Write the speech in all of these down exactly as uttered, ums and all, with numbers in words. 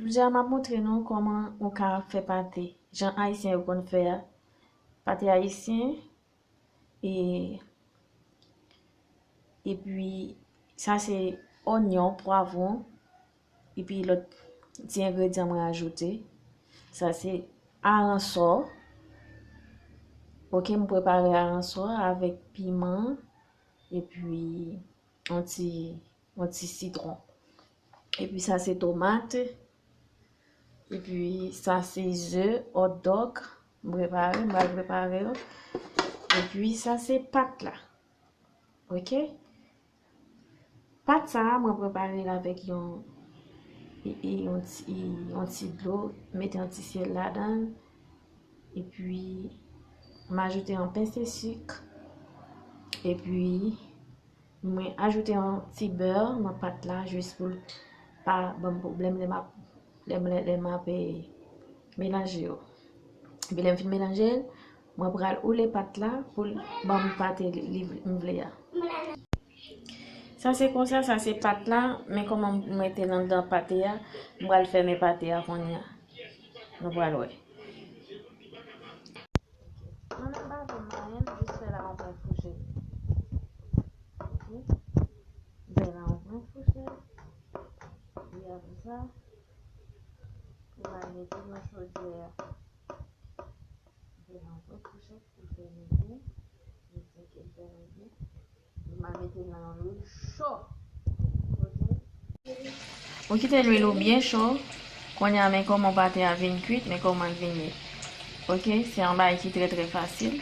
Jodi a, m ap montre nou kòman ou ka fè pate jan ayisyen yo konn fè a. Pate ayisyen, e, epi sa se onyon, pwavwon, epi lòt ti engredyan mwen ajoute. Sa se aransò. Oke, m prepare aransò avèk piman, epi yon ti, yon ti sitwon. Epi sa se tomat. Epi sa se ze, hot dog. M prepare, m pral prepare yo. Epi sa se pat la. Oke? Pat sa a, mwen prepare l avèk yon, e, e, yon ti, e, yon ti dlo, mete yon ti syèl ladan l. Epi, m ajoute yon pense sik. Epi, mwen ajoute yon ti bè nan pat la, jis pou l pa ban m pwoblèm lè m ap, lè m, lè, lè m ap, e, melanje yo. Epi, lè m fin melanje l, mwen pral woule pat la pou l ban m pate li, li m vle a. Sa se konsa, sa se pat la, men kòman m mete l anndan pate a, m pral fèmen pate a kounye a. Nou pral wè. Mwen menm pa fè m anyen, m jis fè la yon pwen fouchèt. Oke? M fè la yon pwen fouchèt. Epi apre sa, m pral mete nan chodyè a. M fè la yon pwen fouchèt pou l fèmen byen. Mwen seke l fèmen byen. M a mete l nan yon lwil cho. Oke? Ou kite lwil ou byen cho. Kounye a, men kòman pate a vin kwit, men kòman l vin ye. Oke? Se yon bagay ki trè, trè fasil.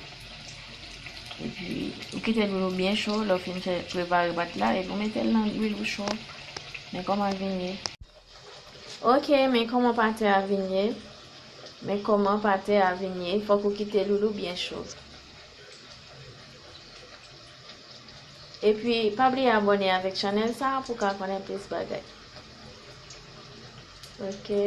Epi, ou kite lwil ou byen cho, lè w fin fè prepare pat la, epi w mete l nan lwil ou cho. Men kòman l vin ye. Oke, men kòman pate a vin ye. Men kòman pate a vin ye. Fòk ou kite lwil ou byen cho. Epi, pa bliye abòne avèk chanèl sa a pou w ka konnen plis bagay. Oke.